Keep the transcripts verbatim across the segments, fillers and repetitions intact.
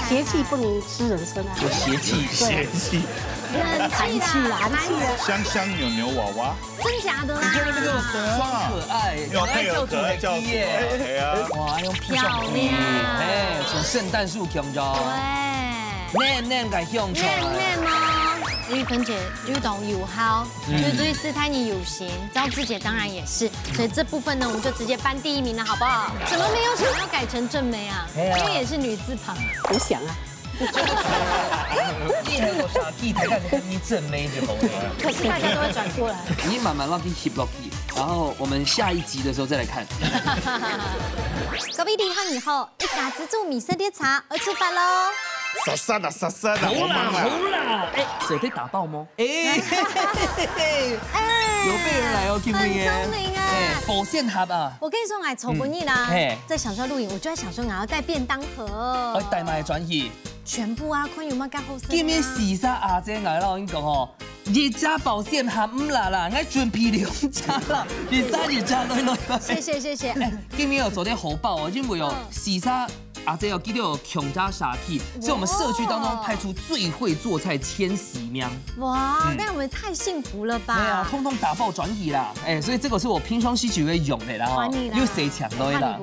邪气不能吃人参啊。有邪气，邪气。寒气啦，寒气啊。香香扭扭娃娃，真假的啦？你看那个叫什么啊？装可爱，要配合可爱叫什么？哎呀，哇，用漂亮，哎，从圣诞树讲着，对，嫩嫩个香出来，嫩嫩哦。玉芬姐又懂有好，嗯，就是对斯坦尼有心，赵志杰当然也是，所以这部分呢，我们就直接颁第一名了，好不好？怎么没有想要改成正妹啊？哎呀，因为也是女字旁。我想啊，你很多傻逼，大家喊你正妹就好了。可是大家都会转过来。你慢慢让你吸落去，然后我们下一集的时候再来看。各位你好，你好，一家之煮美食列车，要出发喽！杀杀啦，杀杀啦，好啦，我们啦。好啦，哎，手被打爆吗？哎，有备而来哦，今天耶。很聪明哎。哎，保鲜盒啊。我跟你说，哎，昨晡日啦，嗯，嘿，在想说露营，我就在想说，我要带便当盒。哎，带买转去。全部啊，看有没有較好食的啊。今日四儕阿姐，𠊎老實講吼，一隻保鲜盒毋罅啦，𠊎準備兩隻啦，一儕一隻來來來。謝謝謝謝。哎，今日有做得好飽哦，因為有，嗯，四儕 阿姐哦，今日有共下社區，所以我們社區當中派出最會做菜千禧娘。哇，嗯，那我們太幸福了吧？對啊，通通打包轉去啦。哎，所以這個是我平常時就會用的啦，吼。還你啦，又誰搶到的啦？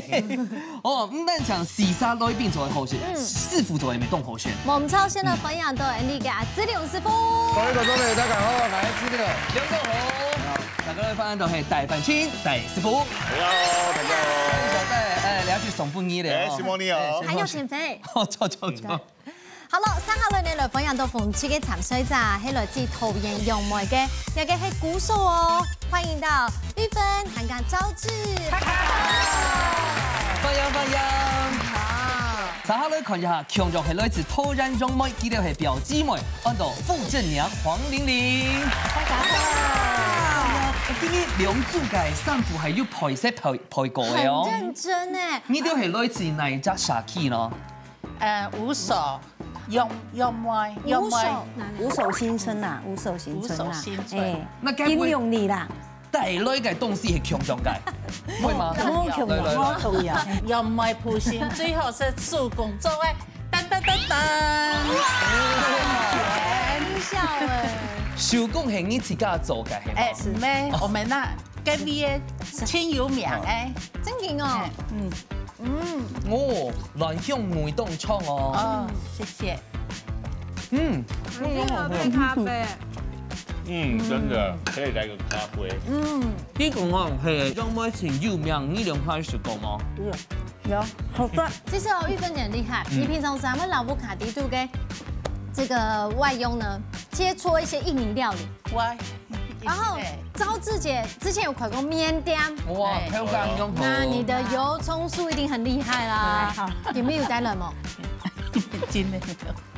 還你不夠。哦，毋單淨四儕來賓做得好食，嗯，師傅做得也當好食。我們超先的分享到Andy个阿志龍師傅。各位觀眾朋友，大家好，我係志龍。龍哥好。大家來分享到係大班青大師傅。大家好，大家好。哎，了解送分你了哦。哎，承蒙你哦。哎，還有減肥。 哦，走走走。好了，接下來呢，來分享到紅旗个參賽者，係來自桃園楊梅个，這個係鼓手哦，歡迎到玉芬、還有趙志。歡迎歡迎。好。接下來看一下，共樣係來自桃園楊梅，佢兜係表姊妹，安到傅正娘、黃玲玲。大家好。今日兩組个衫褲係有配色配配過个哦。很認真哎。你兜係來自哪一隻社區呢？ 呃，五所，楊楊梅，楊梅。五所哪裡？五所新村啊，五所新村啊，五所新村。哎，那該不會金融里啦。帶來个東西係共樣个，會嗎？無共樣，來來來。無共樣。楊梅普信最好食手工做个，噔噔噔噔。哇，很像哎。手工係你自家做个係嗎？哎，毋係，我們那 該位个盡有名哎。真个哦。哎，嗯。嗯。哦，蘭香味當重哦。哦，謝謝。嗯，很適合配咖啡。嗯，真的可以來個咖啡。嗯。你講哦，係楊梅盡有名，你兩開始講嗎？有，有，好吃。其實哦，玉芬姐很厲害，嗯，你平常時還會摎屋下底肚个這個外傭呢，切磋一些印尼料理。我 然後趙志杰之前有開過麵店，哇，哎，口感用好。那你的油蔥酥一定很厲害啦。哎，好。有沒有帶來嗎？真的沒有。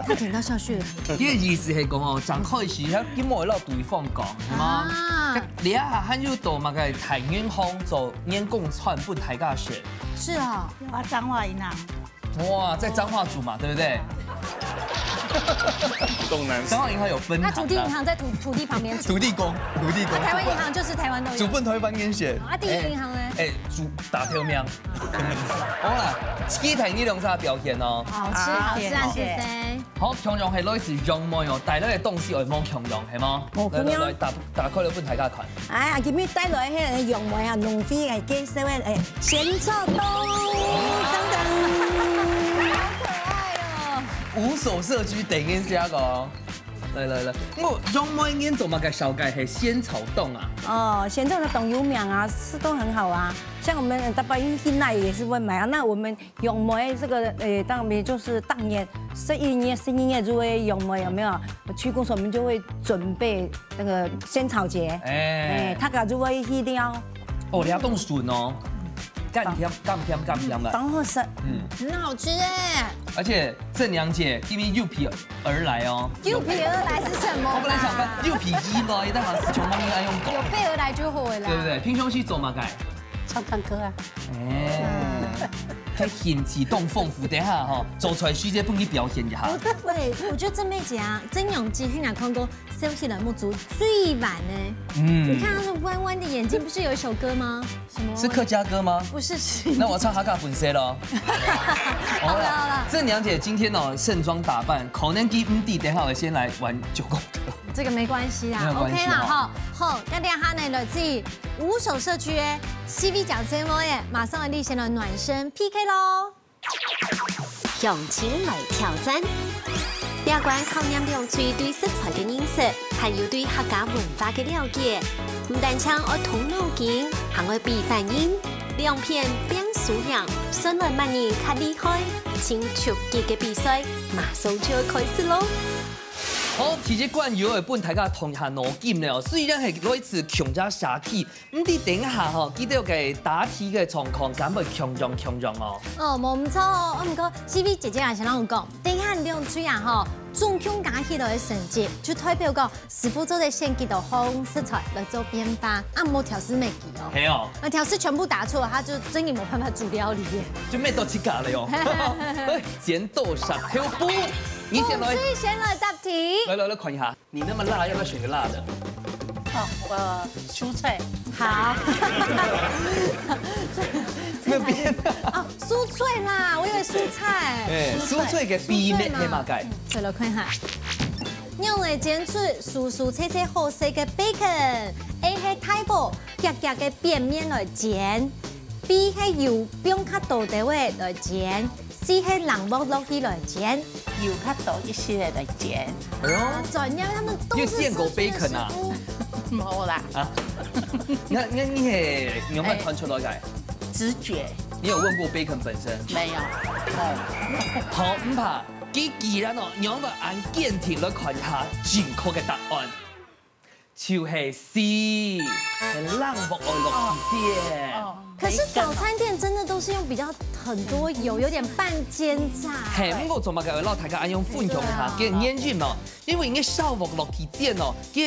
他甜到下去了。佢个意思係講哦，正開始佢根本摎對方講，係嗎？啊。這下還有到麼个大銀行做員工餐分大家食。是啊。我彰化銀行。 哇，在彰化煮嘛，對不對？東南西北。彰化銀行有分行啊。那土地銀行在土土地旁邊煮。土地公，土地公。那台灣銀行就是台灣都有。煮分台灣人選。啊，第一銀行呢？哎，哎，煮打頭名。好啦，期待你兩儕表現哦。好吃好吃啊，謝謝。謝謝。好，共樣係來自楊梅哦，帶來个東西愛無共樣，係無？無共樣。來來來，打打開來分大家看。 哎呀，今日帶來个楊梅啊，農會个介紹个，哎，仙草凍，等等。好可愛哦。五所社區等一下哦。來來來，我楊梅恁做麼个紹介係仙草凍啊？哦，仙草凍當有名啊，吃都很好啊。像我們大伯去那也是會買啊。那我們楊梅這個，呃，當然就是大年，十一月、十二月就會楊梅，有沒有？區公所我們就會準備 那個仙草節，哎，哎，大家就會去尞。哦，你還當順哦，甘甜甘甜甘甜个，當好食。嗯，很好吃哎。而且正娘姐今日有備而來哦。有備而來是什麼啦？我本來想說有備而來，但好像是從外面愛用狗。有備而來就好了啦。對不對？平常時做麼个？唱唱歌啊。哎，該興趣當豐富，等下吼，做出來時節分佢表現一下。喂，我覺得鄭妹姐啊，鄭容基，你看過笑起來目珠最圓呢。嗯，你看她那彎彎的眼睛，不是有一首歌嗎？什麼？是客家歌嗎？不是，是。那我唱客家本色咯。好了好了，鄭娘姐今天哦盛裝打扮，可能佢毋知，等下我先來玩九宮格。這個沒關係啦，沒有關係，OK啦，哈。好，那等下呢，來自於五所社區欸，四位掌聲哦耶，馬上來立先來暖身 P K 咯。 鄉親來挑戰。這關考驗兩隊對食材个認識，還有對客家文化个了解。毋單淨愛動腦筋，還愛比反應。兩片拚輸贏，算來麼人較厲害。盡刺激个比賽，馬上就愛開始咯！好，第一關又愛分大家動下腦筋了。雖然係來自共樣社區，毋知等下吼，佢兜个答題个狀況敢會共樣共樣哦？哦，無毋著哦。毋過，四位姐姐也先摎𠊎講，等下兩隊啊吼，總共加起來个成績，就代表講師傅做得選幾多項食材來做變化，啊，毋好挑食無幾哦。係哦。那挑食全部答錯，他就真的沒辦法煮料理耶。就沒到自家了喲。哎，剪刀石頭布，你先來。我最先來答題。來來來，看一下。 你那麼辣，要不要選個辣的？哦，呃，蔬菜。好。沒有變。哦，蔬菜啦，我以為蔬菜。哎，蔬菜个秘密係麼个？嗯，再來看一下。仰仔煎出酥酥脆脆好食个bacon？A係大鑊夾夾个扁面來煎，B係油放較多兜仔來煎， C係冷鑊落去來煎。油較多一息仔來煎。哎喲，專業，他們都是有見過bacon啊？無啦。啊？那那你係仰般揣出來个？直覺。你有問過bacon本身？沒有。哦。好，毋怕，佢既然哦，仰般恁堅定來看一下正確个答案。 就係C，係冷鑊愛落去煎。哦，可是早餐店真的都是用比較很多油，有點半煎炸。係，毋過做麼个愛摎大家恁樣分享一下，對啊。个原因哦，因為你燒鑊落去煎哦，个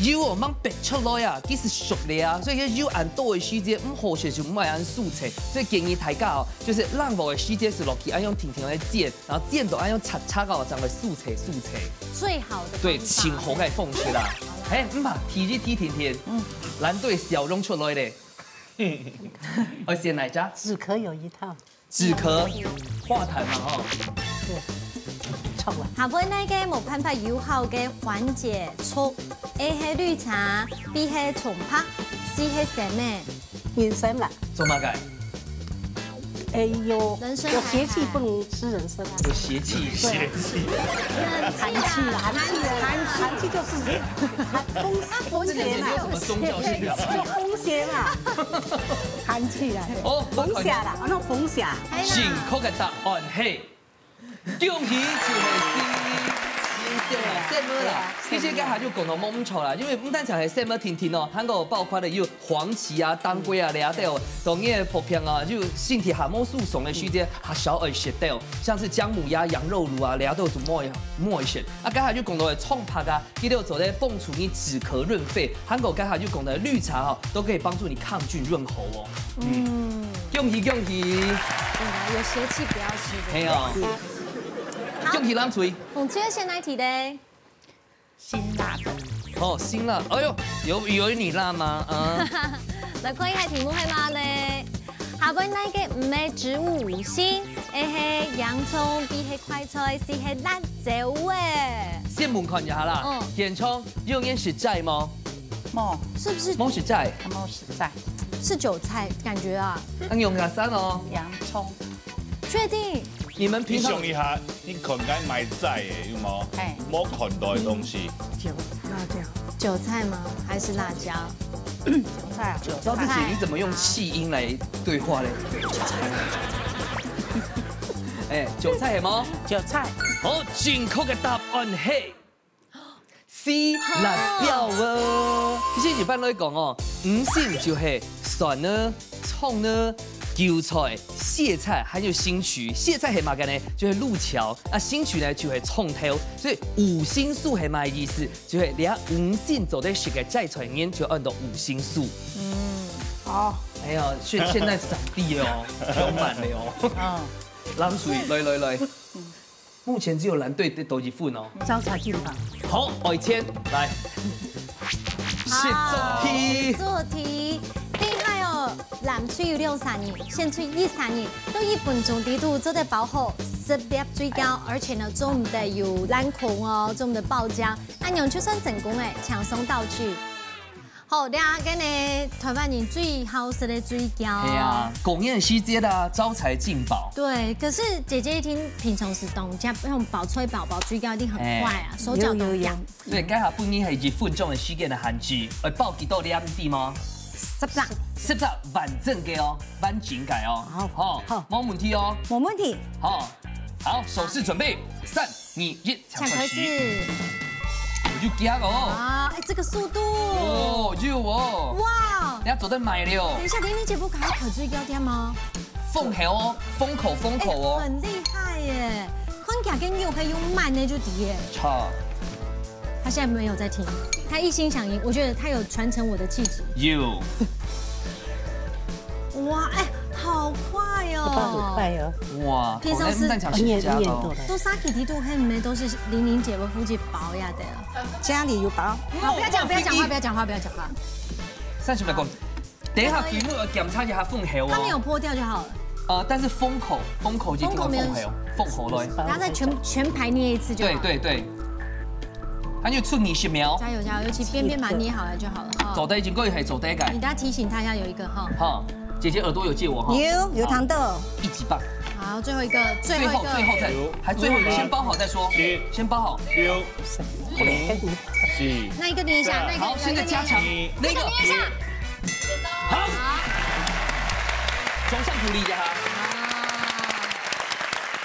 油哦，吂逼出來啊，佢係熟了啊，所以个油恁多个時節，毋好食就毋愛恁酥脆，所以建議大家哦，就係冷鑊个時節係落去恁樣定定來煎， 然後煎到恁樣赤赤哦，正會酥脆酥脆。最好的方法。對，盡好个方式啦。嘿，毋怕，第一題定定，嗯。藍隊笑容出來咧。愛選哪一隻？止咳有一套。止咳，化痰嘛吼。對，衝啊！下背哪個無辦法有效个緩解藥？A係綠茶，B係蔥白，C係生米。人參啦。做麼个？ 哎喲，人參還好。有邪氣不能吃人參啊。有邪氣。對啊。邪氣。寒氣啦，寒氣啊，寒氣就是寒風，風邪嘛。這兩年有什麼宗教信仰啊？就風邪嘛，寒氣啦。哦，風邪啦，那種風邪。正確个答案係，恭喜，就係C，生米啦。其實剛才就講到無毋著啦，因為毋單淨係生米定定哦，還有包括了有 黃芪啊、當歸啊，這兜哦，當然个薄片啊，就身體還無舒爽个時節，還少愛食兜，像是薑母鴨、羊肉爐啊，這兜就莫莫食。啊，剛才就講到个蔥白啊，佢兜做得幫助你止咳潤肺，還過剛才就講到綠茶哦，都可以幫助你抗菌潤喉哦。嗯，恭喜恭喜！對啊，有邪氣不要吃。係哦，恭喜藍隊。紅隊選哪題咧？ 辛辣的。哦，辛辣，哎喲，有有你辣嗎？啊，來看一下題目係麼个呢？下背哪個毋係植物五辛？A係洋蔥，B係快菜，C係辣椒欸。先問看一下啦，嗯。洋蔥有恁實在嗎？無，是不是？無實在。無實在。是韭菜，感覺啊。那用下山哦。洋蔥。確定？你們平常你想一下， 你看該賣菜个有無？嘿。無看到个東西。韭辣椒。韭菜嗎？還是辣椒？韭菜啊，韭菜。小姐，你怎麼用氣音來對話嘞？哎，韭菜係無？韭菜。好，正確个答案係 C，辣椒哦。其實一般來講哦，五辛就係蒜呢、蔥呢、韭菜、蕲菜，還有興趣。蕲菜係麼个呢？就係甪椒。啊，興趣呢就係蔥頭。所以五辛素係麼个意思？就係這五辛做得食个齋菜仁就安到五辛素。嗯，好。哎呀，现，现在长地了哦，充满了哦。嗯。蓝水，来来来，目前只有蓝队得到一分哦。招财进宝。好，爱钱来。十题。十题，厉害哦！蓝队有六个人，选出一个人，到一分钟底肚做得包好十粒水餃，而且呢，做毋得有烂空哦，做毋得爆漿，恁樣就算成功誒，请送道具。 好，這个呢，台灣人最好食个水餃。係啊，過年時節啊，招財進寶。對，可是姐姐一定平常時當家，那種包菜包、包水餃一定很快啊，哎。手腳都癢。有，有，有。所以該下分你係一分鐘个時間个限制，愛包幾多粒你知無？十隻。十隻完整个哦，完整个哦。好。好，好。無問題哦。無問題。好，好，手勢準備，三、二、一。 請開始。有驚哦。啊，哎，這個速度。哦，有哦。哇。你要做得買了。等一下，玲玲姐不趕快跑最高點嗎？封喉哦，封口，封口哦。哎，很厲害耶！看起來跟牛可以用慢的就底耶。好。他現在没有在听，他一心想赢，我觉得他有传承我的气质。有。哇，哎，好快哦！很快哦。哇，平常时，好，那，那講是假的哦。你也，你也做了。都沙琪琪都很美，都是玲玲姐夫負責包呀的。家里有包。好，不要讲，不要讲话，不要讲话，不要讲话。三十秒过，等一下题目要檢查一下封喉哦。它没有破掉就好了。呃，但是封口，封口已經給我封喉，封口了。然后再全，全排捏一次就好了。对对对。还有出二十秒。加油加油，尤其边边把它捏好了就好了哈。做得，已經過去係做得个。你等下提醒他一下，有一个哈。好，姐姐耳朵有借我哈。有，有糖豆。一级棒。好，最后一个，最后一个。最后，最后再，还最后一个，先包好再说。七。先包好。六。五。四。那一个捏一下，那一个，好，现在加强。那一个。这个捏一下。好。好。掌声鼓励一下。啊。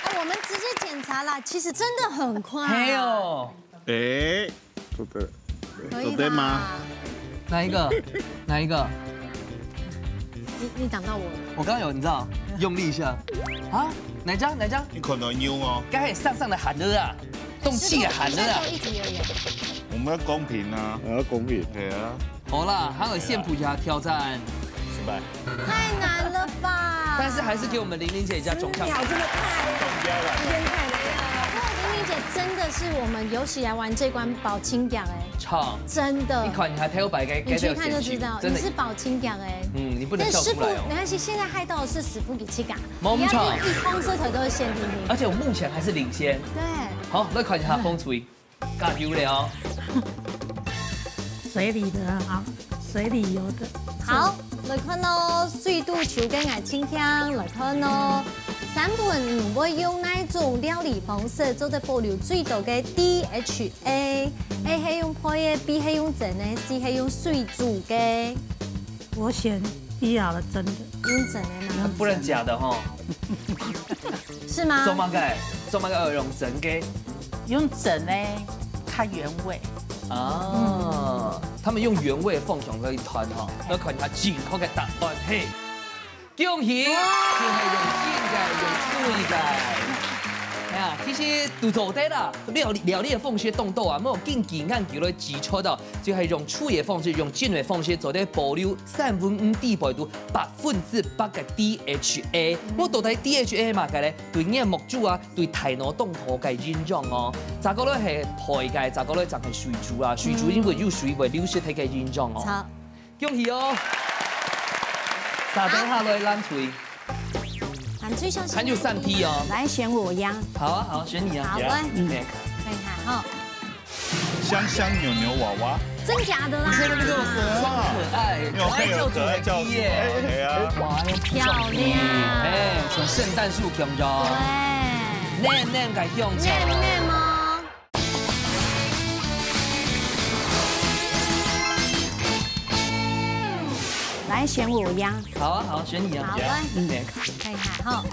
哎，我们直接检查啦，其实真的很快。哎呦。 哎，做得，可以吧？做得嗎？哪一个？哪一个？你，你挡到我了。我刚刚有，你知道，用力一下。啊？哪一家？哪一家？你可能用哦。刚才上上的喊了啊，动气也喊了啊。是不是一直有演？我们要公平啊。我要公平。对啊。 好啦，还有先补一下挑战。失败。太难了吧？但是还是给我们玲玲姐一下总上。十秒真的太，时间太难了。不过玲玲姐真的是我们有史以来玩这关包青奖哎。超。真的。你看你还跳摆个，你去看就知道，真的。你是包青奖哎。嗯，你不能笑出来哦。但师傅，没关系，现在害到的是师傅给气感。没错。你要听一通说出来都是限定的。而且我目前还是领先。对。好，来看一下风吹。 加油了哦。水里的啊，水里游的。好，来看哦，水肚球个愛情腔，来看哦。三本你会用哪种料理方式做得保留最多个D H A？A係用焙个，B係用蒸个，C係用水煮个。我选B好了，蒸的。用蒸个嘛。那不能假的哈。是吗？做么个？做么个要用蒸个？ 用蒸个，较原味。啊，他们用原味的凤雄可以团哈，要看它正确的答案嘿。恭喜，哇！就系用蒸个，用炊个。哎呀，其实都做得啦，料理料理个方式当多啊，无经济研究来指出到，就系用炊个方式，用蒸个方式，做得保留三分之一底背肚百分之百个D H A。我到底D H A嘛个咧？对眼目珠啊， 对大脑当好个影响哦。再过来系焙个，再过来就系水煮啊，水煮因为有水会流失忒个影响哦。好。恭喜哦！撒等下来蓝隊，蓝队上先。还有三题哦。来选我呀。好啊，好，选你啊。好啊。OK。看一下哈。 香香扭扭娃娃。真假的啦？你说的那个双可爱，可爱教主的弟耶。哎呀，哇，漂亮。哎，从圣诞树跳出。对。嫩嫩个香草。嫩嫩吗？来选我呀。好啊，好，选你啊。好啊。OK。看一下哈。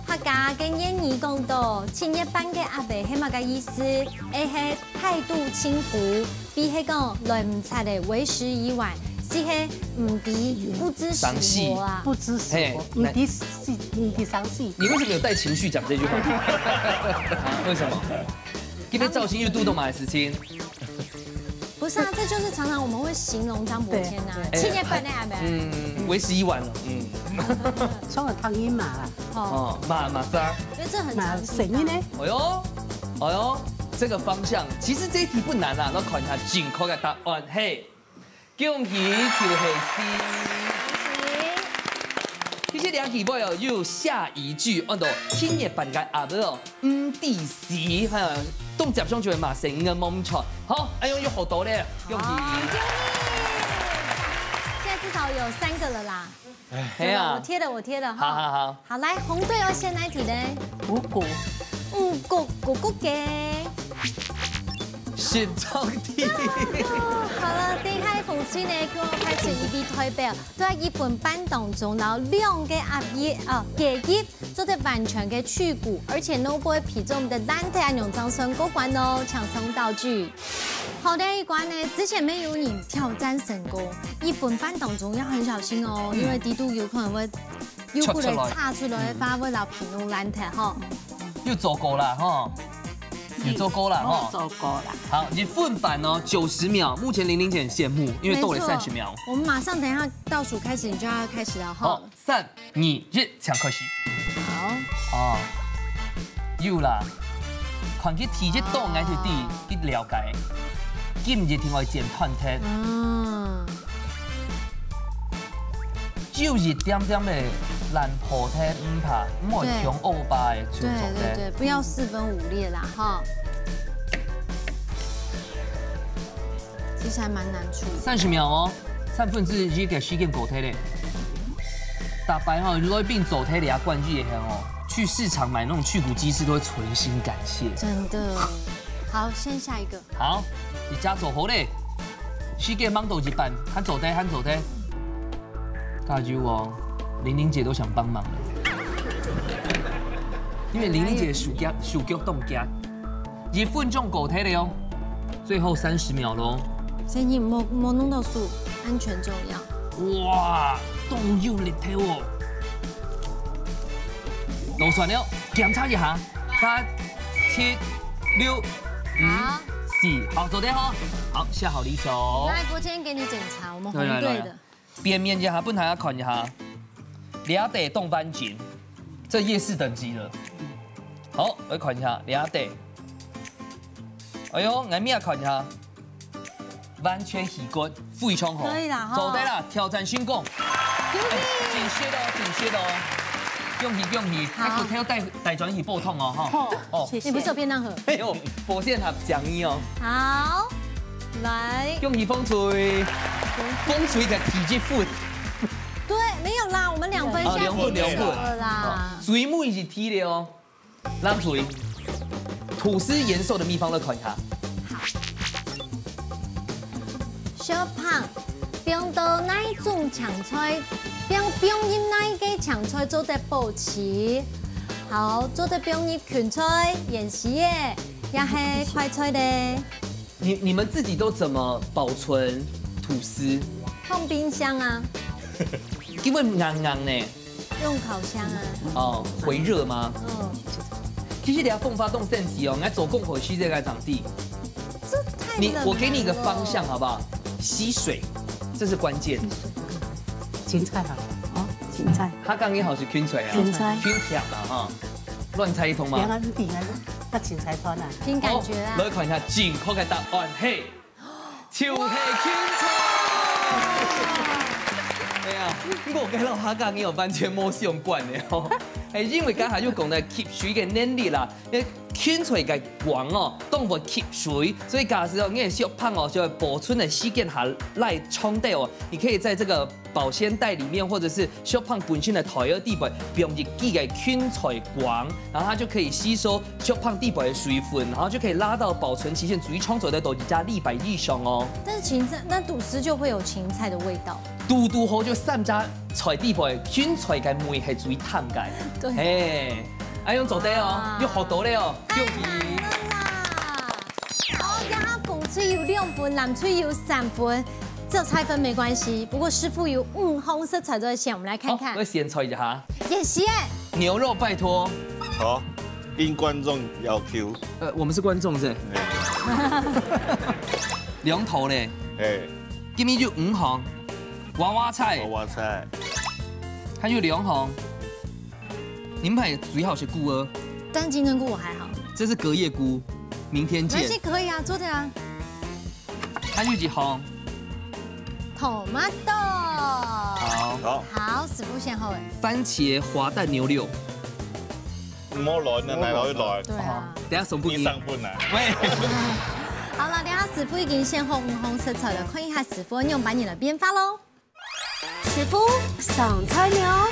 客家个諺语讲到，七月半个阿伯係麼个意思？A係態度輕浮，B係講來毋掣个為時已晚，C係毋知不知死活啊。不知死活，嘿，毋知死，毋知生死。你为什么有带情绪讲这句话？啊，为什么？今天造型又度动嘛的事情。不是啊，這就是常常我們會形容張伯謙啊，對，對。七月半个阿伯。嗯，為時已晚了，嗯。像个湯圓嘛啦。哦，哦，嘛，嘛啥？因為這很常聽到。嘛，誰呢？哎呦，哎呦，這個方向，其實這一題不難啦，那看一下正確个答案，嘿，恭喜就係C。恭喜。其實這題目哦，又有下一句，按照七月半个阿伯哦， 毋知死，哈，當接上就會罵死人个，無毋著。好，哎呦，又學到了，恭喜。好，恭喜！現在至少有三個了啦。係啊。我貼了，我貼了哈。好，好，好。好，來，紅隊要先來一題呢。五穀。五穀，穀穀雞。食草地。好了，第一題紅隊呢，就愛派出一位代表，在一分半當中，然後兩個阿伯，哦，雞翼 做得完全个去骨，而且呢，毋會忒重个爛忒，恁樣正算過關哦，請送道具。好，第一關呢，之前沒有人挑戰成功，一分半當中要很小心哦，嗯。因為底肚有可能會有骨頭插出來，嗯。怕會摎皮弄爛忒吼。有做過啦吼，有做過啦吼。有做過啦。好，一分半哦，九十秒，目前玲玲姐很羨慕，因為都有三十秒。沒錯，我們馬上等一下倒數開始，你就要開始了哈。好， 三、二、一，請開始。好。哦，有啦，看佢第一檔，𠊎就知，去了解，今日天愛剪斷忒。嗯。就一點點个爛破忒，毋怕，毋會，對。像歐巴个就做得。對，對，對，不要四分五裂啦，哈。其實還蠻難處理。三十秒哦，三分之一个時間過忒咧。大擺吼，來賓做忒這關係个吼，去市場買那種去骨雞翅都會存心感謝。真的。好，先下一個。好，你家做好咧，時間吂到一半，還做得，還做得。 加油哦，玲玲姐都想幫忙了。因為玲玲姐手腳，手腳動腳，一分鐘過忒了哦，最後三十秒咯。所以你莫，莫弄到手，安全重要。哇，當有力頭哦！都算了，檢查一下，八、七、六、五、好。四，好，做得吼。好，下好離手。來，國健給你檢查，我們紅隊的。來，來，來。 表面一下，分大家看一下，這兜當完整，這夜市等級了。好，來看一下這兜。哎喲，𠊎也看一下，完全係个，非常好，可以啦哈。做得啦，挑戰成功。恭喜！哎，真實哦，真實哦，恭喜恭喜！好。哎，骨頭帶，帶轉去補充哦，哈。好，哦。謝謝。你不是有便當盒？沒有，保健盒獎勵哦。好，來。恭喜紅隊，紅隊个第一分。 對，沒有啦，我們兩分，哦，現在平手了啦。兩分，兩分。哦，最尾一題了哦，藍隊，吐司延壽的秘方來看一下。好。小胖，放到哪種青菜，放，放入哪個青菜做得保持？好，做得放入芹菜、芫荽个，也係快菜个。 你，你們自己都怎麼保存吐司？放冰箱啊。因為硬硬呢。用烤箱啊。哦，回熱嗎？嗯。其實這下方法當神奇哦，𠊎做功課時節𠊎正知。這太冷門了。你，我給你一個方向好不好？吸水，這是關鍵。芹菜好了。哦，芹菜。他剛剛好是芹菜啊。芹菜。芹菜嘛哈。 亂猜一通嗎？兩個人比啊，較凊彩選啊。憑感覺啊。好，來看一下正確个答案，嘿，就係芹菜。哎呀，毋過該摎客家人完全無相關个吼。哎，因為剛才就講到吸水个能力啦，因為芹菜个梗哦，當會吸水，所以假使哦，你个小朋友就會保存个時間下來長短哦，你可以在這個 保鮮袋裡面，或者是小朋本身个袋仔底背，放一支个芹菜梗，然後它就可以吸收小朋底背个水分，然後就可以拉到保存期限，最長做得到一隻禮拜以上哦。但是芹菜，那吐司就會有芹菜的味道。堵堵好就三隻菜底背，芹菜个味係最淡个。對。嘿，恁樣做得哦，哇。又學到了哦，恭喜！太難了啦！好，然後紅隊有兩分，藍隊有三分。 這差分沒關係，不過師傅有五項食材做得選，我們來看看。好，我選擇一下。芫荽。牛肉拜託。好，應觀眾要求。呃，我們是觀眾是不是？哎。兩道咧。哎，今日有五項，娃娃菜，娃娃菜，還有兩項。你們還最好食菇哦。但金針菇我還好。這是隔夜菇，明天見。沒關係，可以啊，做的啊。還有一項，tomato。好，好，師傅先好誒。番茄滑蛋牛柳。 毋好亂啊，來來來。對啊。等下送分你。你送分啊。喂。好了，等下師傅已經選好五項食材了，看一下師傅用半日來變化咯。師傅上菜了。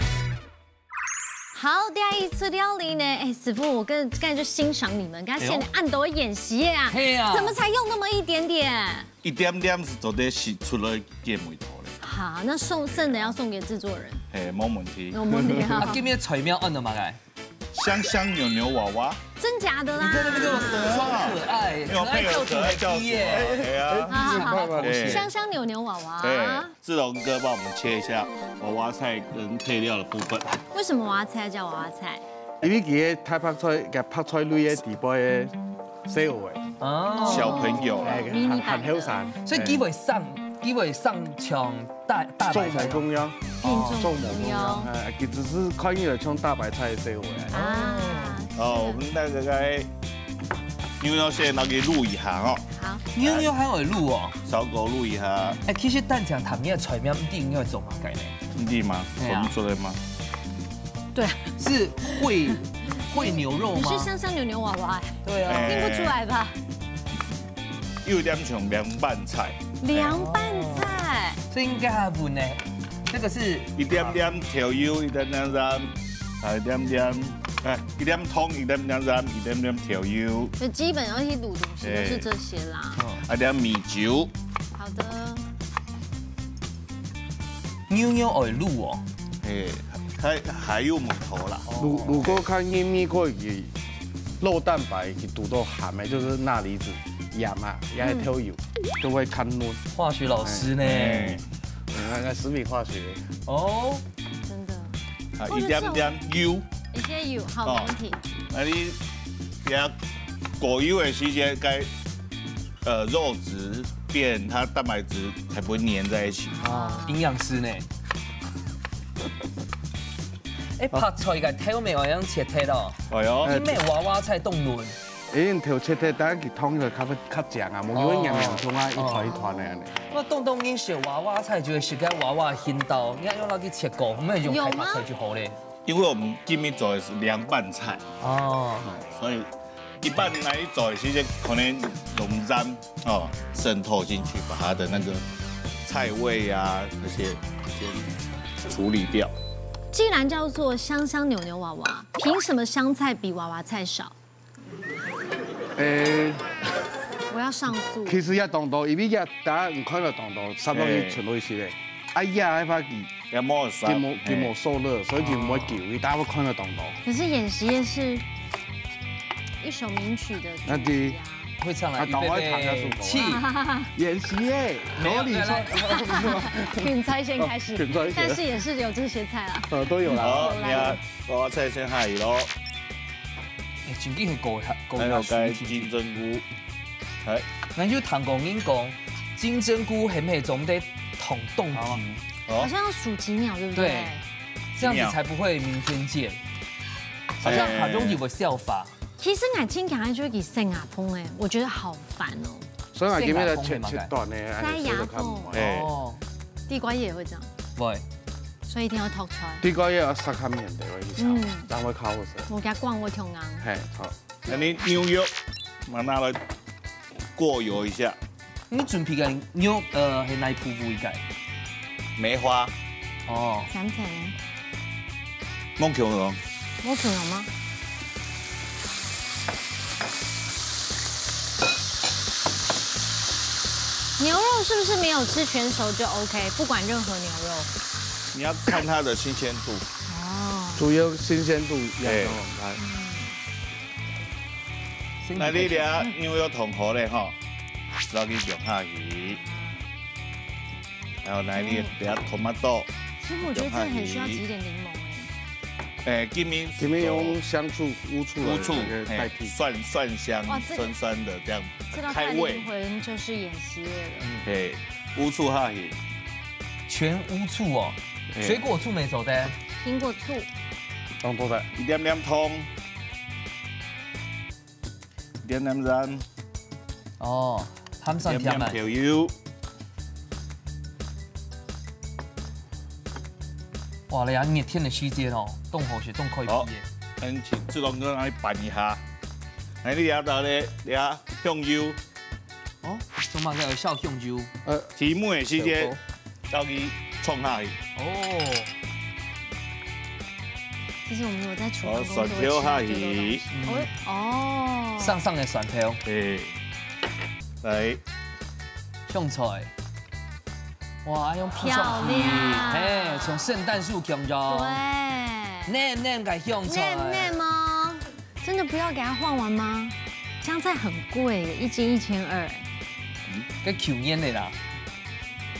好，第一出料理呢，哎，師傅，我跟剛才就欣賞你們，剛才現在按都會演習啊，哎呦。嘿啊。怎麼才用那麼一點點？一點點係做得食出來个味道咧。好，那送，剩的要送給製作人。嘿，無問題。有問題哈。啊，今日个菜名安到麼个？ 香香扭扭娃娃。真假的啦？你在那邊給我裝可愛，沒有配合可愛叫什麼？可愛叫什麼？哎呀。好好好，哎。香香扭扭娃娃。哎，志龍哥幫我們切一下娃娃菜跟配料的部分。為什麼娃娃菜要叫娃娃菜？因為佢个大白菜，个白菜類个底背个細个，哦。小朋友啦。哎，mini版的。很，很後生。所以基本上，基本上像大，大白菜一樣。做無共樣。哦，做無共樣。哎，佢只是看起來像大白菜个細个。 啊，哦，我們那個該牛肉先拿去滷一下哦。好。牛肉還會滷哦？燒鍋滷一下。哎，其實單淨聽你个菜名，毋知你愛做麼个呢？毋知嗎？對啊。說不出來嗎？對啊。是燴，燴牛肉嗎？你是香香牛牛娃娃欸。對啊。哎。聽不出來吧？ 有點像涼拌菜。涼拌菜。哦。這應該還穩呢。這個是一點點豆油，一點點鹽，啊，一點點，哎，一點糖，一點點鹽，一點點豆油。就基本上一些滷東西都是這些啦。哎。哦。啊，點米酒。好的。牛肉愛滷哦。嘿，還，還有問題啦。哦。如，如果較硬味過去， 肉蛋白去堵到鹹个，就是鈉離子、鹽啊，也係豆油，嗯。就會較嫩。化學老師呢？哎，哎，你看，那食品化學。哦。真的。啊，或者是一點點油。一些油，好，哦。沒問題。啊，你比較過油个時間，該，呃，肉質變，它蛋白質才不會黏在一起。哦，營養師呢？ 哎，白菜个頭尾愛仰切忒哦？哎喲。因為娃娃菜當嫩。哎，頭切忒，等下佢燙起來較，較靚啊，無佢會黏黏中啊，哦。一團一團个恁呢。哦。𠊎當當認識娃娃菜，就係食該娃娃个形狀，你愛用該去切過，毋係用大白菜就好咧。有嗎？因為我們今日做的是涼拌菜。哦。嗯，所以 一般來做，其實可能用鹽，哦，滲透進去，把它的那個菜味啊，那些先處理掉。既然叫做香香牛牛娃娃，憑什麼香菜比娃娃菜少？誒，我要上訴。其實也當多，因為也大家有看到當多，差不多一層都一些嘞。哎。啊，也還發覺 也無啥，佢無，佢無受熱，嘿。所以佢毋會噭，哦。佢大家會看得當多。可是演習夜市一首名曲的主題啊。那對。會唱啊，啊，趕快彈下首歌啊。預備起。演習耶，沒有，合理說。來，來。芹菜先開始，哦，芹菜先。但是也是有這些菜啊。呃，都有啦。好，有啦，你看，有啦。我要菜先下去咯。哎，真的很高，高，還有該金針菇。 哎。那就聽過人講，金針菇係毋係總得燙當久？好啊。哦。好像要數幾秒，對不對？對，這樣子才不會明天見。幾秒。好像很容易會消化。哎。其實𠊎盡驚个就係佢塞牙縫欸，我覺得好煩哦。所以𠊎今日來切，塞牙縫係麼个？切，切斷个，哎，塞牙縫。試試看。哎。哦。地瓜葉也會這樣。會。所以一定要挑出來。地瓜葉要殺較綿个，我跟你講，嗯。這樣會較好食。我給它灌過胸啊。嘿，好。 那你牛肉，把它拿來過油一下。你準備个牛，呃，係哪一部位个？梅花。哦。想起來了。無共樣。無共樣嗎？牛肉是不是沒有吃全熟就OK？不管任何牛肉。你要看它的新鮮度。哦。主要新鮮度要，對。哦，來。嗯。 那你這牛肉燙好咧吼，落去放下去，然後來你這tomato，嗯。其實我覺得這很需要擠一點檸檬欸。哎，今晡，今晡用香醋、烏醋來，烏醋，那個代替。哎，蒜，蒜香，哇，這個，酸酸的這樣，這道菜的靈魂就是芫荽了。開胃。哎，烏醋下去。全烏醋哦，哎。水果醋沒做的。蘋果醋。當多的。一點點糖。 點點鹽。哦，鹹酸甜啊。點點調油。哇，你啊，熱天个時節哦，當好食，當開胃个。好，恁樣自動跟來拌一下。來，你這道咧，這香油。哦，做麼个有小香油？呃，提目个時節，小火。 倒去創下去。哦。其實我們有在廚房工作，哦，蒜頭下去。吃到這個東西。哦，哦。上上个蒜頭。對。來。香菜。哇，用鋪上去。漂亮。嘿，像聖誕樹共樣。對。嫩嫩个香菜。嫩嫩哦。 真的不要給它換完嗎？香菜很貴耶，一斤一千二。該舊年的啦。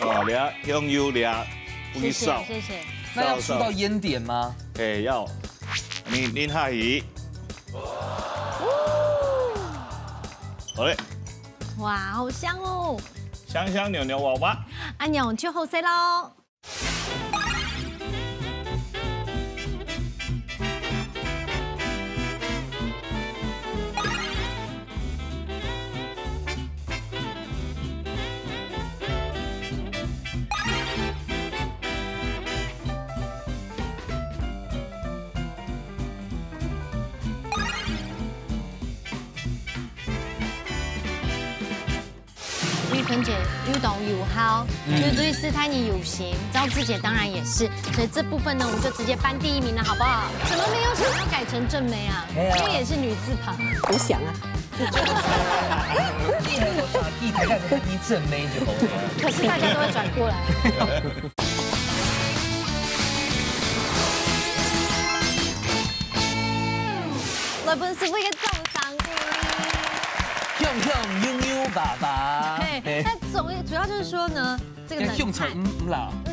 哦，這香油這，不去燒。謝謝，謝謝。那要出到煙點嗎？哎，要。你，你下去。好嘞。哇，好香哦。香香，牛牛娃娃。阿牛就好勢咯。 玉芬姐又當有孝，嗯。又對世大人有心，趙志杰當然也是，所以這部分呢，我們就直接頒第一名了，好不好？怎麼沒有想要改成正妹啊？哎呀。因為也是女字旁。我想啊。你很有想要替大家喊你正妹就好了。可是大家都會轉過來。 來分師傅一個掌聲鼓勵。香香油油爸爸。嘿，嘿。那主，主要就是說呢，這個冷菜，這香菜，嗯，嗯啦。嗯。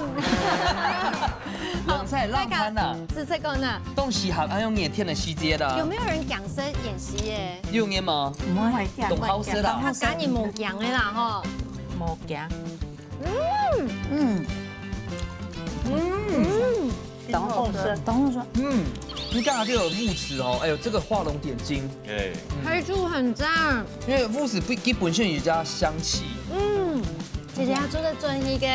好，冷菜，冷盤啊。大家試試看啊。當時候還用熱天个時節啦。有沒有人講生演習耶？有人嗎？毋會講，當好食啦。啊，家人無講的啦，吼。無講。嗯。嗯。嗯。 當好食。當好食。嗯，你剛剛就有烏醋哦，哎呦，這個畫龍點睛。哎。嗯。黑醋很讚。因為烏醋本，佢本身有一家香氣。嗯，姐姐她做得做一個，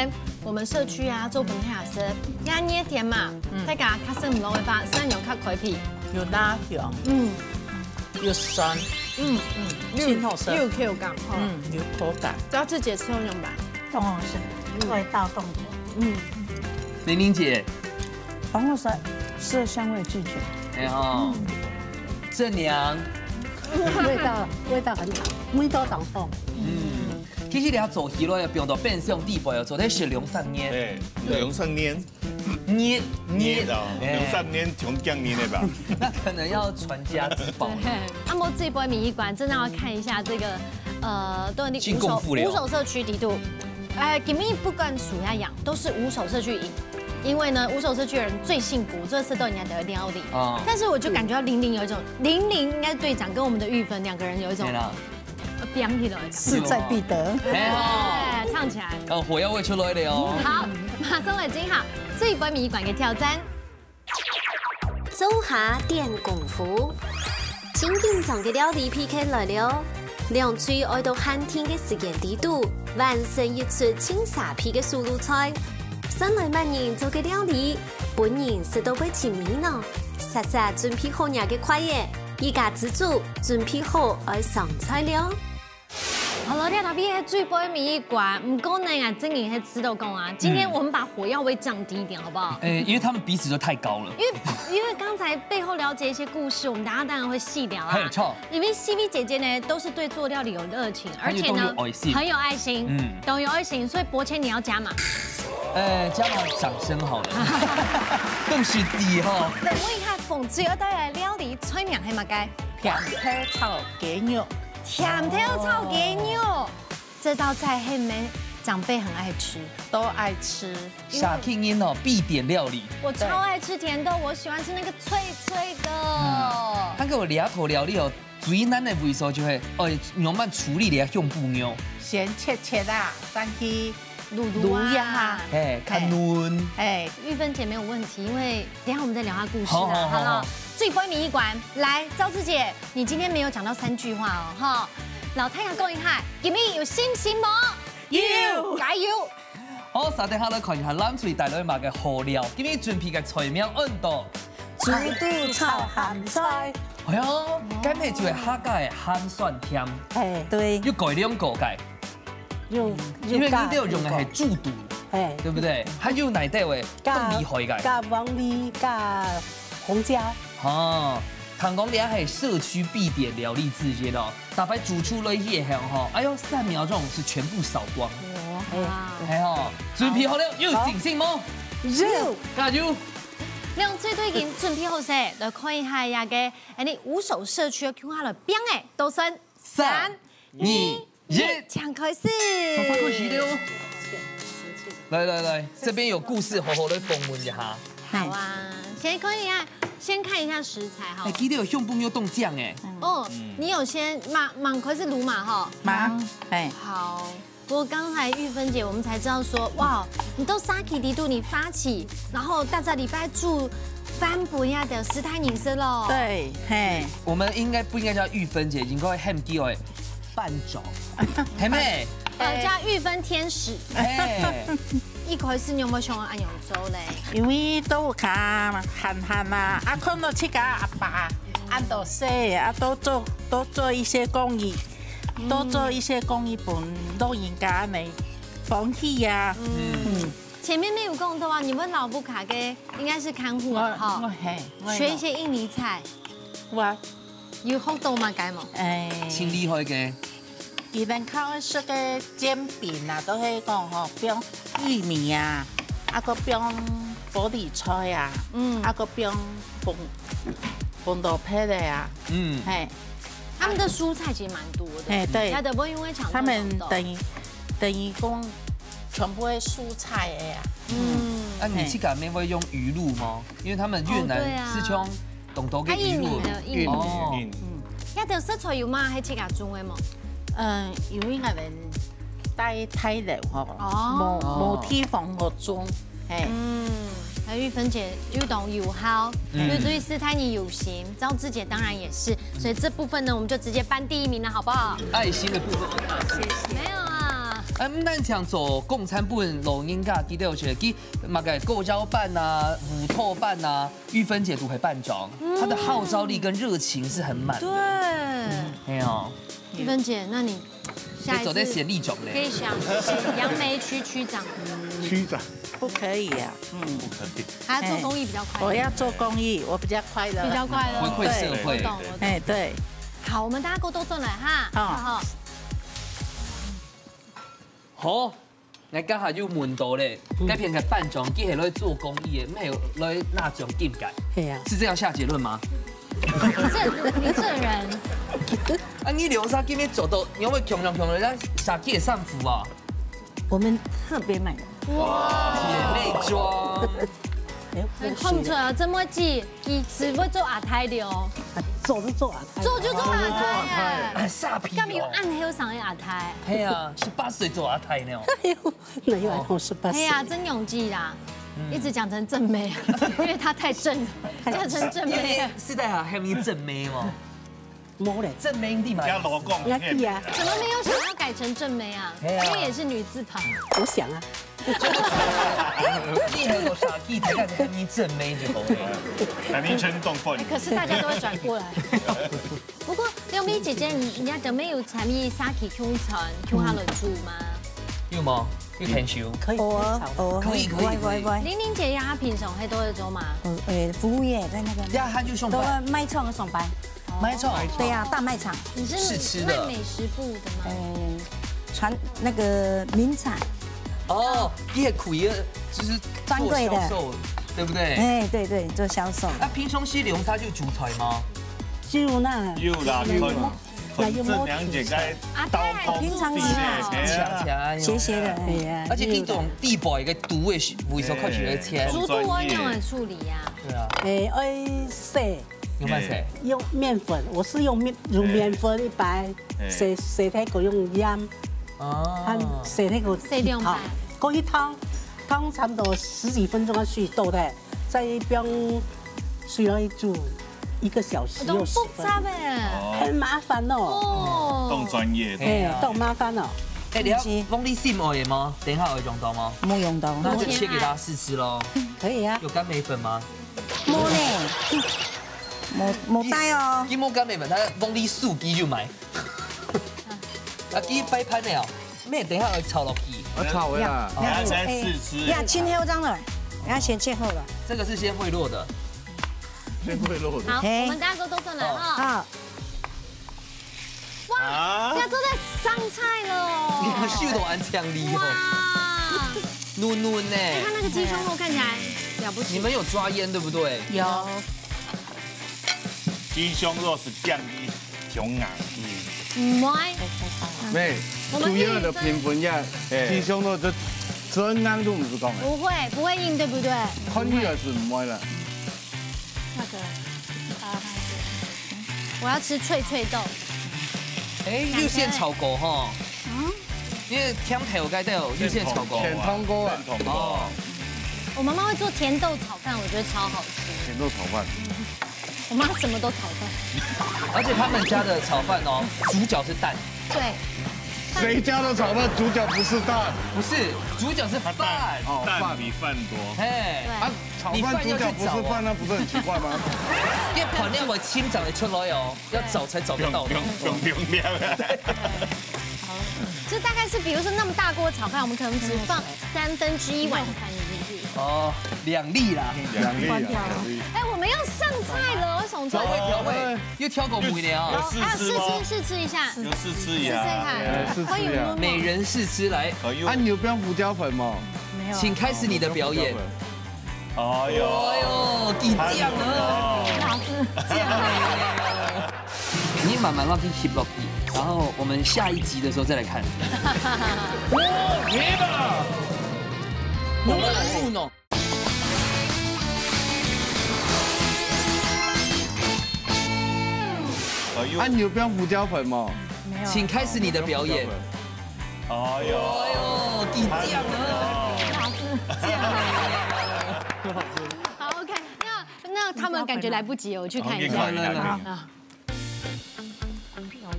我們社區啊，做分客食，因為熱天嘛，嗯。大家較食毋落个話，食了較開胃。有拉香。嗯。又酸。嗯，嗯。又，真好食。又有口感，吼。嗯，有口感。趙志杰食了仰般？當好食，嗯。味道當好。嗯。玲玲姐， 當好食，色香味俱全。哎吼，嗯。正娘。味道，味道很好，味道當好。嗯，其實你要做起來，放到冰箱底背，做得食兩三年。哎，兩三年。年，年哦，哎。兩三年從降年的吧。那可能要傳家之寶。對，啊，無這杯暝一罐，真的要看一下這個，呃，都已經五手，盡功夫了。五手社區底肚。 呃，今晡日不管輸抑贏，都是五手社區贏。因為呢，五手社區的人最幸福，做得食到人家的料理。哦。但是我就感覺到玲玲有一種，玲玲應該是隊長，跟我們的玉芬兩個人有一種，對啦。呃，拼起來的感覺。勢在必得。哎呀。哎，唱起來。哦，火藥味出來了哦。好，馬上來進行這一關謎一關的挑戰。 灶下展功夫。盡緊張个料理P K來了！兩隊愛到限定个時間底肚，完成一出盡沙鼻个手路菜。算來麼人做个料理，分人食到會尋味呢？煞煞準備好若个筷仔，一家之煮準備好愛上菜了。 好了，這下係最尾一關，毋過呢，啊，真个係知道講啊，今天我們把火藥味降低一點，好不好？哎，因為他們彼此都太高了。因為，因為剛才背後了解一些故事，我們等下當然會細聊啊。嘿，著。因為C V姐姐呢，都是對做料理有熱情，而且呢，很有愛心。很有愛心，嗯。都有愛心，所以伯謙你要加碼。哎，加碼掌聲好了。恭喜你吼。等一下，鳳姐要帶來料理，菜名係麼个？甜豆炒雞肉。 甜豆炒雞肉，這道菜係毋係长辈很爱吃。都爱吃。社區人哦，必点料理。我超爱吃甜豆，我喜欢吃那个脆脆的。嗯，還有這道料理哦，最難个位所就係，哦，仰般處理這个香魠肉。先切切啊，先去滷滷啊。滷一下。嘿，較嫩。哎，玉芬姐没有问题，因为等一下我们再聊她故事啦，好，好，好，好不好？好。最后一关，来，昭志姐，你今天没有讲到三句话哦，哈。摎大家讲一下，今日有信心無？有。加油！好，續等下來看一下藍隊帶來麼个好料，今日準備个菜名安到。豬肚炒鹹菜。哎喲，該乜就係客家个鹹酸甜。哎，對。有改良過个。 有，因為你都有用个係豬肚，哎，對不對？還有哪兜个，加，當厲害个。加黃梨，加紅椒。哦，聽講這係社區必點料理之一咯。大家煮出來以後吼，哎喲，三秒鐘是全部掃光。哇。哎。還好，準備好了，有信心無？有。加油！兩隊都已經準備好勢，來看一下這个，哎，你五首社區要共下來拼个，都算三、二、一，請開始。莎莎開始了哦。來來來，這邊有故事，好好來訪問一下。好啊，先看一下，先看一下食材哈。哎，今日有香魠肉當靚哎。哦，你有先，馬，馬開始滷嘛哈？馬，哎。好。不過剛才玉芬姐，我們才知道說，哇，你都社區裡肚你發起，然後逐隻禮拜煮飯分這兜斯泰人食咯。對，嘿。我們應該不應該叫玉芬姐，應該喊佢个 班長，係無？呃，叫玉芬天使。嘿。一開始你有無想要恁樣做咧？因為都有較閒閒啊，啊，看到自家阿爸恁多事，啊，多做，多做一些公益，多做一些公益分老人家恁樣歡喜啊。嗯。前面沒有講到啊，你們老屋下个應該是看護啊，哈。我，嘿，我，學一些印尼菜。我 有學到麼个無？哎，盡厲害个。佢等較愛食个煎餅啊，都係講吼，放玉米啊，啊，閣放玻璃菜啊，嗯。啊，閣放紅，紅豆片个啊，嗯。嘿。他們的蔬菜其實蠻多的，嘿，對。他的不用會搶這種的。他們等於，等於講全部係蔬菜个啊。嗯。啊，你自家乜會用魚露嗎？因為他們越南，哦，對啊。是用 當多个魚露。啊，印尼的，印尼的。哦。印尼。嗯。這兜食材有嘛，係自家種个無？嗯，因為𠊎等戴大樓吼，哦。無，無地方好種，嘿。嗯，還有玉芬姐又當有孝，嗯。又對斯泰尼有心，昭志姐當然也是，所以這部分呢，我們就直接頒第一名了，好不好？愛心的部分，我看。謝謝。沒有啊。哎，毋單淨做共餐分老人家，佢兜有一个，佢麼个粿條粄啊、烏豆粄啊， 玉芬姐都係班長，嗯。她的號召力跟熱情是很滿的。對。哎喲。玉芬姐，那你下一次你做得選里長咧。可以想，選楊梅區區長。區長。不可以啊，嗯。不可以。還要做公益比較快樂。我要做公益，我比較快樂。比較快樂。回饋社會。對。我懂，我懂。哎，對。好，我們大家過多轉來哈。好。好。好。 𠊎這下又問到咧，嗯。該片个班長，佢係來做公益个，毋係來拿獎金个。係啊。是這樣下結論嗎？你這，你這人。啊，你兩儕今日做到，你會強強強人家社區个衫褲啊？我們特別買的。哇，姐妹裝。哎，很看不出來啊，這麼記，佢係會做阿太了哦。做就做阿太。做就做阿太啊。啊，沙皮哦。敢有恁後生个阿太？係啊，十八歲做阿太呢。哎喲。 哪有啊，我十八歲。哎呀，真勇氣啦，嗯。一直講成正妹，因為她太正了，叫成正妹了。因為時代啊，還有正妹嘛。無咧。正妹你嘛。人家老公人家弟啊。怎麼沒有想要改成正妹啊？哎呀。因為也是女字旁。我想啊。你很有殺氣，大家喊你正妹就好了。喊你全中分。哎，可是大家都會轉過來。 不過，六妹姐姐，你，你兜乜有參與社區共餐，共下來煮嗎？有無？有牽手？可以，偶爾，可以炒。偶爾，可以，可以，喂，可以。喂，喂。玲玲姐呀，她平常係都會做嗎？呃，呃，服務業在那個，呀，她就上班。都在賣場上班。賣場？對呀，大賣場。你是試吃的。賣美食部的嗎？嗯，傳，那個名產。哦，你也可以，就是做銷售，專櫃的。對不對？哎，對，對，做銷售。那平常時兩儕有煮菜嗎？有啦。有啦，有啦。那有沒有這兩節該刀工平常時啊，哎呀，謝謝了，哎呀，而且這種地保一個毒味是，味道看起來切，豬肚屙尿的處理呀。對啊，哎，愛洗，用麼洗？用麵粉，我是用麵，用麵粉一擺，洗洗忒過用鹽，哦，還洗忒過洗兩擺，過去燙，燙差不多十幾分鐘要去倒忒。 再放水落去煮一個小時又十分，當複雜欸。很麻煩哦。哦，當專業。哎，當麻煩哦。哎，你要黃梨心愛嗎？等一下有用到嗎？沒用到。那就切給大家試吃咯。可以啊。有乾梅粉嗎？沒呢，沒，沒帶哦。佢無乾梅粉，佢黃梨酥佢就買。啊，佢擺盤了哦。 咩？等一下愛炒落去。我炒了啦。等一下先試吃。呀，切好這樣了，等一下先切好了。這個是先賄賂的。先賄賂的。好，嘿。我們大家都做出來哈。好。哇，啊？要做在上菜了哦。你們秀都很強力哦。哇。嫩嫩呢。哎，它那個雞胸肉看起來了不起。你們有抓醃對不對？有。雞胸肉係降低 胸癌。嗯。毋會。沒，我們主要的評分呀，哎。雞胸肉就真硬都毋使講了。不會，不會硬，對不對？看起來是毋會了。那個，我要吃脆脆豆。哎，有先炒過吼。嗯。因為甜頭該都有先炒過。先燙過啊。哦。我媽媽會做甜豆炒飯，我覺得超好吃。甜豆炒飯。 我媽什麼都炒飯。而且他們家的炒飯哦，主角是蛋。對。誰家的炒飯主角不是蛋？不是，主角是飯。哦，蛋比飯多。嘿，對。啊，炒飯主角不是飯，那不是很奇怪嗎？因為飯要會清早就出來哦，要找才找得到的。用，用，用，用。這大概是，比如說那麼大鍋炒飯，我們可能只放三分之一碗飯進去。哦，兩粒啦。兩粒啊，關掉了。兩粒。哎，我們要上菜了，為什麼？調味，調味，又挑口味了啊。有試吃嗎？啊，試吃，試吃一下。有試吃一下。試試看，哎，試吃一下。歡迎摸摸。每人試吃來。哎呦。啊，你有放胡椒粉嗎？沒有。請開始你的表演。哎呦。哎呦，緊張啊。好吃。這樣啊。你慢慢落去吸落去，然後我們下一集的時候再來看。哦，你吧。我們來糊弄。 哎呦。啊，你有放胡椒粉嗎？沒有。請開始你的表演。哎呦。哎呦，緊張啊。這樣啊。好，OK，那，那他們感覺來不及了，我去看一下。好，你看一下。啊。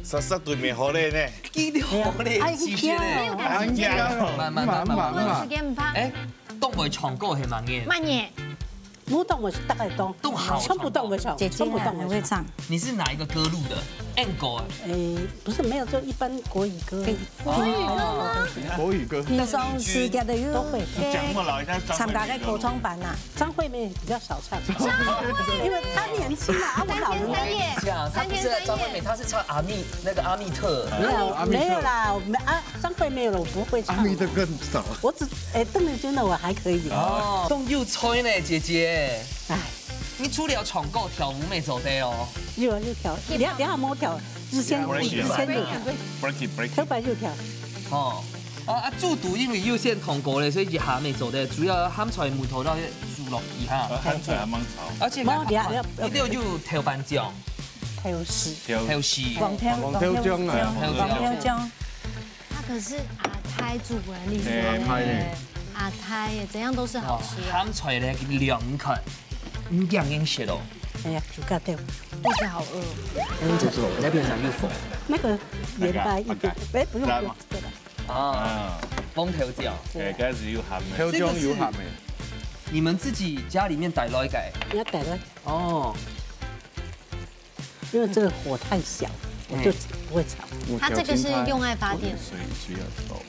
煞煞對面好咧呢。見到好咧，哎，謝謝咧。很香哦。慢慢，慢慢，慢慢。不能時間毋怕。哎，當會唱歌係麼个？慢耶。我當會大概當，都好唱。全部當會唱，姐姐全部當會唱。很會唱。你是哪一個歌路的？Angle啊？哎，不是，沒有，就一般國語歌。哦。國語歌。平常時間都有都會。講話老人家參加个歌唱班啊。 張惠妹比較少唱，因為她年輕嘛，啊，我老了。三天三夜，這樣，她不是張惠妹，她是唱阿密，那個阿密特。沒有，阿密特。沒有啦，我們啊，張惠妹了，我不會唱。阿密特更少。我只，哎，鄧麗君的我還可以。哦，當有才呢，姐姐。哎。你除了唱歌跳舞乜做得哦？有啊，有跳。等下，等下莫跳，就先，先，break it，break it。跳吧就跳。哦。 哦，啊，豬肚因為有先燙過咧，所以一下乜做得，主要鹹菜、木頭摎豬落去哈。呃，鹹菜還蠻炒。而且無，你要，你要，你都有豆瓣醬、豆豉。豆豉。黃豆，黃豆醬啊。黃豆醬。黃豆醬。他可是阿太煮過來的歷史。哎，阿太呢？阿太耶，怎樣都是好吃啊。哇，鹹菜咧，兩塊，你這樣飲食哦。哎呀，煮咖啡。肚子好餓。嗯，就是那邊上有火。那個鹽巴一點，哎，不用，不用，這個。 啊，嗯。紅豆醬。哎，該係有鹹个。豆醬有鹹个。你們自己家裡面帶來个？要帶來。哦。因為這個火太小，我就不會炒。嗯。它這個是用愛發電。水，水要多。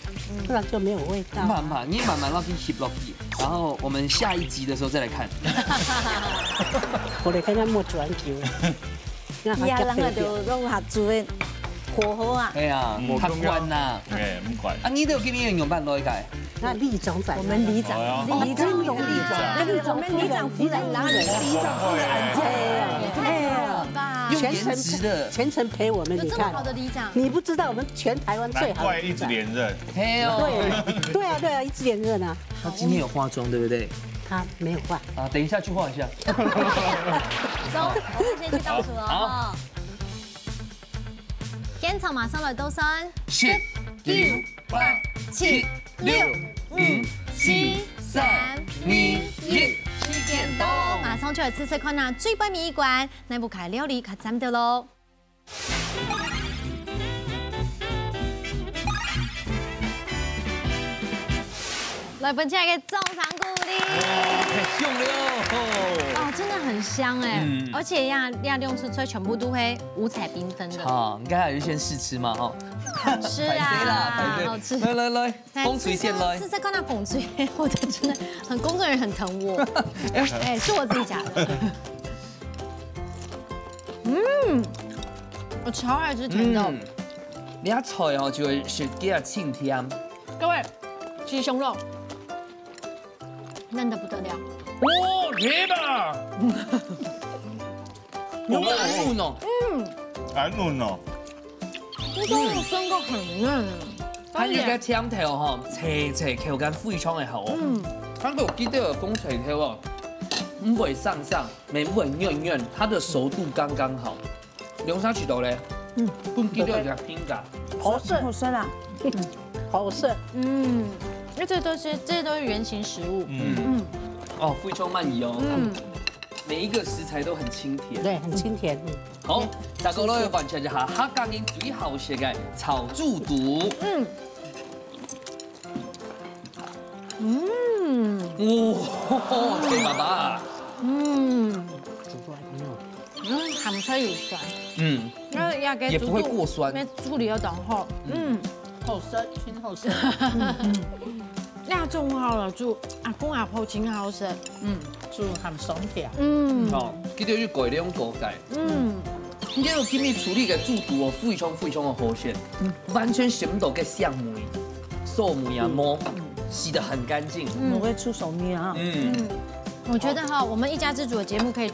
不然就沒有味道啊。慢慢，你慢慢落去吸落去，然後我們下一集的時候再來看。我來看看莫轉球。 伊啊，人啊，就用合作个火候啊。哎呀，無共樣。較慣啦。哎，毋慣。啊，你都有今年用辦落去改？那里長仔，我們里長，哦，里長，里長，我們里長夫人，然後里長夫人，哎呀，哎呀，全程颜值的。全程陪我们，有这么好的里长？你看，你不知道我们全台湾最好的里长。难怪一直连任。嘿哦。对，对啊，对啊，一直连任啊。他今天有化妆，对不对？他没有化。啊，等一下去化一下。走，我们先去倒数了哈。现场马上来倒算。十、九、八、七、六、五、四、三、二、一，时间到。马上就来试试看啊，最尾一关，哪部个料理較讚个咯？ 来分享一个掌声鼓励。太香了哦。哦，真的很香哎，嗯。而且呀，料理出来全部都会五彩缤纷的。好，应该还有一些试吃嘛，哈。好吃啊，好吃。来来来，来，风吹先来。试试看那风吹，我真的很，工作人员很疼我。哎，是我自己夹的。嗯，我超爱吃甜的。嗯，你看菜哦，就会是给它清甜。 各位，鸡胸肉，嫩得不得了。哦，热啊！有没有很嫩哦？嗯，还嫩哦。鸡胸肉真的很嫩。它有个甜头哈，脆脆口感非常的好哦。嗯，它给我记得有风吹头哦，不会上上，也不会软软，它的熟度刚刚好。 两三十度咧，嗯，分佢都有點冰噶。好食，好食啦，好食。嗯，那这都是，这都是原形食物。嗯，嗯，哦，非常滿意哦。嗯，每一个食材都很清甜。对，很清甜。嗯，好，大家都要完成一下客家人最好食个炒豬肚。嗯，嗯，哇，谢谢爸爸。嗯。 嗯，鹹脆又酸。嗯，那也个也不會過酸。煮到，那處理得當好。嗯，好食，真好食。嗯，嗯，那種好了，煮阿公阿婆真好食。嗯，煮鹹酸甜。嗯，哦，佢就係改良過改。嗯，你看今日處理个豬肚哦，非常非常个和谐，完全食毋到个薟味、臊味啊，無，洗得很乾淨。嗯，我會出手捏啊。嗯。 我觉得哈，我们一家之煮的节目可以，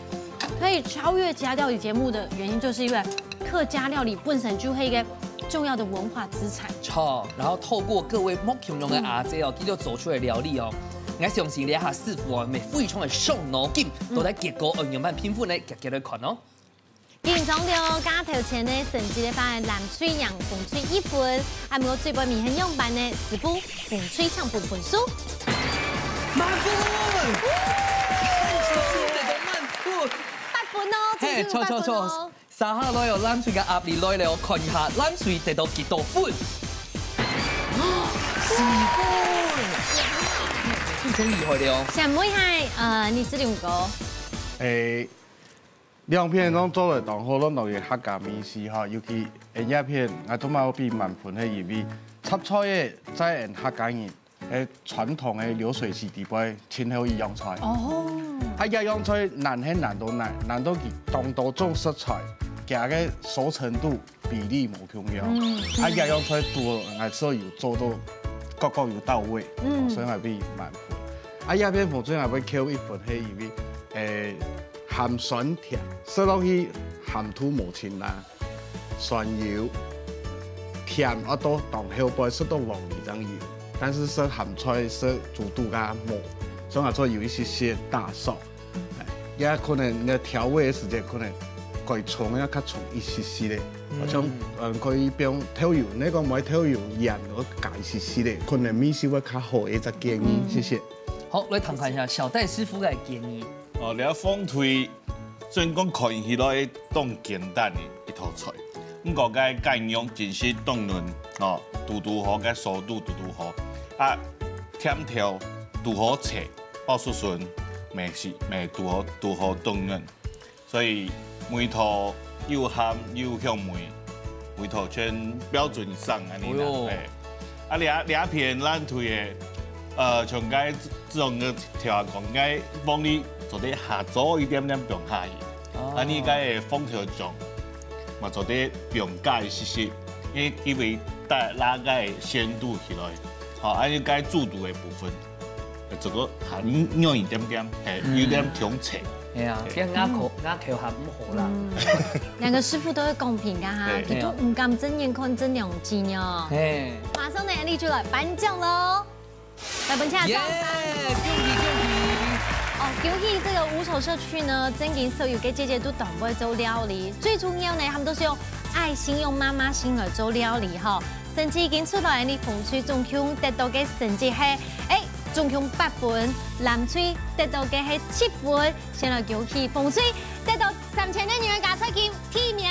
可以超越其他料理节目的原因，就是因为客家料理本身就係一个重要的文化资产。錯，然後透過各位莫共樣个阿姐哦，佢就做出來料理哦。我相信這下師傅哦，每非常个傷腦筋，到底結果愛仰般評分呢？遽遽來看哦。 緊張了，加頭前呢，成績个話，藍隊贏紅隊一分，啊，毋過最尾面係仰般呢，師傅紅隊搶分分數。滿分！滿分！八分哦，嘿，成績有八分哦。著著著，接下來哦，藍隊个壓力來了哦，看一下藍隊得到幾多分。四分！非常厲害了哦。想問一下，呃，你這兩个？誒， 兩片攏做得當好，攏屬於客家美食吼，尤其𠊎這片，𠊎做麼个愛分滿分，係因為插菜个在𠊎客家人个傳統个流水席底背，盡好一樣菜。哦。啊，這樣菜難係難到哪，難到佢當多種食材，佢个熟成度比例無共樣。嗯。啊，這樣菜都𠊎所有做到各各有到位，嗯。所以𠊎分滿分。啊，這片紅隊𠊎會扣一分，係因為，誒， 鹹酸甜，食落去鹹度無盡啦，酸油、甜啊都當後背，食到黃梨正有，但是食鹹菜、食豬肚啊無，所以講做有一些些大少。哎，也可能你調味个時節可能改重，要較重一些些咧，好像，嗯，可以放豆油，你講無豆油、鹽，我加一些些咧，可能味緒會較好，一隻建議，謝謝。好，來談談一下小戴師傅个建議。 哦，這紅隊雖然講看起來當簡單个一道菜，毋過該該樣真實當嫩，哦，堵堵好，該熟度堵堵好，啊，甜頭堵好切，爆酥筍，乜係乜堵好堵好當嫩，所以味道又鹹又香味，味道全標準以上恁樣啦，哎喲。嘿。 啊，這這片藍隊个，呃，像該志宏个頭下講，該黃梨做得下早一點點放下去，哦。啊，你該个紅豆醬嘛做得放加一息息，因為因為帶拉該个鮮度起來，好，啊，你該豬肚个部分，做个下軟一點點，嘿，嗯。有點強脆。係啊，這樣牙口，牙口還毋好啦。嗯，兩個師傅都係公平个哈，對。佢都毋敢正眼看這兩隻哦。係。馬上呢，𠊎等就來頒獎囉。來，分大家掌聲。耶，恭喜恭喜！哦，恭喜這個吳首社區呢，正經所有个姐姐都當會做料理，最重要呢，佢等都係用愛心、用媽媽心來做料理吼。成績已經出來，𠊎等紅隊總共得到个成績係，欸，總共八分，藍隊得到个係七分。 先來恭喜紅隊得到三千个銀个加菜金，第一名。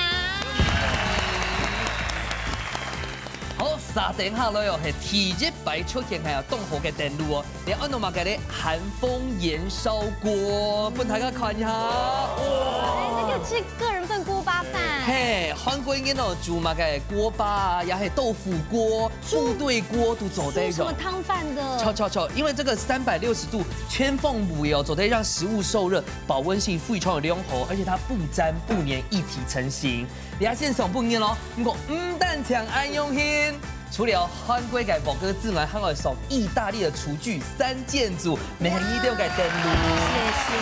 好，續等下來哦，係第一擺出現還有當好个等路哦。你安到麼个咧？韓風鹽燒鍋，分大家看一下。欸，這個是個人份鍋巴飯。係，韓國人哦，煮麼个鍋巴啊，也係豆腐鍋、部隊鍋都做得用。煮什麼湯飯的？著著著，因為這個三百六十度全方位哦，做得讓食物受熱， 保溫性非常的良好，而且它不沾不黏，一體成型。你還先上半日咯，不過毋單淨恁樣形，除了韓國个鑊仔之外，還會上義大利的廚具三件組，每人一定要給登錄。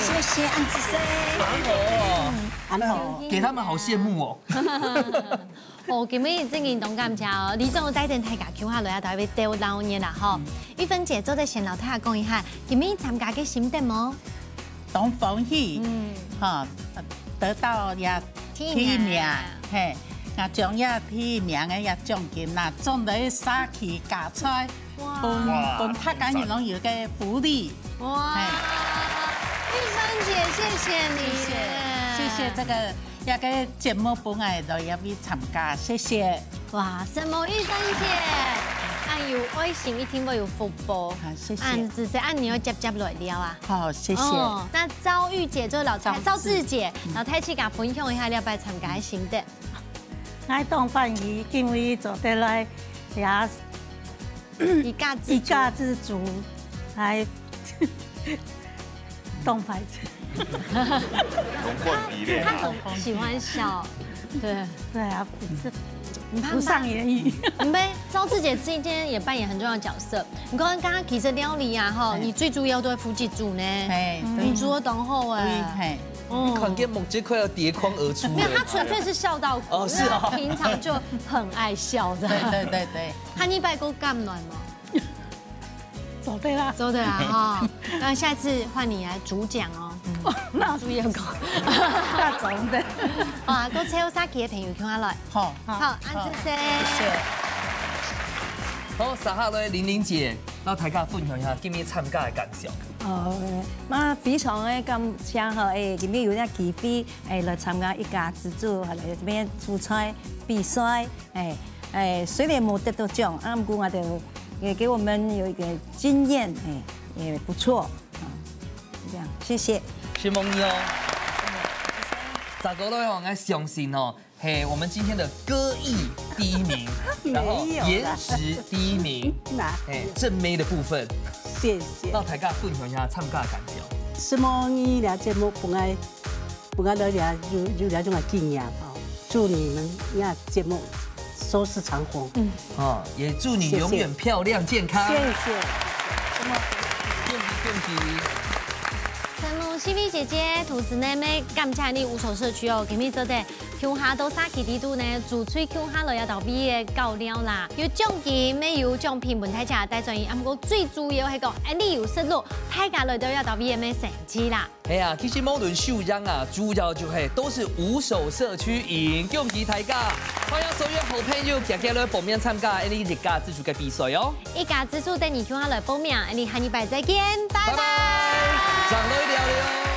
謝謝，恁仔細。很好哦，很好。給他們好羨慕哦。 哦，今日正經當感謝哦，里長帶等大家共下來啊，在這兜鬧熱啦吼。玉芬姐做得先摎大家講一下，今日參加个心得無？當歡喜，嗯，哈，得到這第一名，第一名，係，啊，將這第一名个這獎金啦，裝來社區加菜，哇，分分大家人攏有个福利，哇，係，玉芬姐，謝謝你，謝謝，謝謝這個 這個節目分𠊎來這位參加，謝謝。哇，承蒙玉芬姐，恁有愛心，一定會有福報。好，謝謝。恁仔細，恁你愛接接來尞啊。好，謝謝。哦，那昭玉姐就摎昭，昭智姐，嗯，摎大自家分享一下這擺參加个心得。𠊎當歡喜，今日做得來，也一家之煮。一家之煮，來 動牌子。同款比例啊。他很喜歡笑，對。對啊，不是，你看吧，不善言語。你看，昭智姐今天也扮演很重要的角色。你看，剛剛其實料理啊，吼，嘿。你最主要都會負責煮呢。嘿，嗯。對。你煮得當好欸。對，嘿。哦。你看見目汁快要跌眶而出了。沒有，他純粹是笑到苦，哦，是哦。因為他平常就很愛笑的。對，對，對，對。下二擺還敢來嗎？ 做得啦。做得啦，哈。那下一次換你來主講哦。嗯。那主演講。那總得。啊，多謝社區个朋友共下來。好。好，恁仔細。謝謝。好，接下來玲玲姐，摎大家分享一下今日參加个感想。哦，那非常个感謝哈，欸，今日有這機會，欸，來參加一家之煮，來這邊煮菜比賽。 欸，欸，雖然無得到獎，啊，毋過𠊎兜也給我們有一個經驗，欸，也不錯，啊，這樣，謝謝。承蒙你哦。再過來哦，𠊎相信哦，係，我們今天的歌藝第一名，然後沒有啦。顏值第一名，哪有？係，正妹的部分，謝謝。摎大家分享一下參加个感想。承蒙你這節目，本來 𠊎來了有，有這種个經驗哦，祝你們這節目收視長紅。嗯。哦，也祝你永遠漂亮健康。謝謝。恭喜恭喜！承蒙詩薇姐姐，同時呢，也感謝你吳首社區哦，今日做得共下到社區裡肚呢，煮菜共下來這兜位个搞尞啦，有獎金，也有獎品分大家帶轉去，啊，毋過最主要係講，恁仔有食落，大家來到這兜位个成績啦。 係啊，其實無論輸贏啊，主要就係都係吳首社區贏，恭喜大家！歡迎所有好朋友，遽遽來報名參加𠊎等一家之煮个比賽哦！一家之煮等你共下來報名，𠊎等下禮拜再見，拜拜！拜拜！上來尞尞。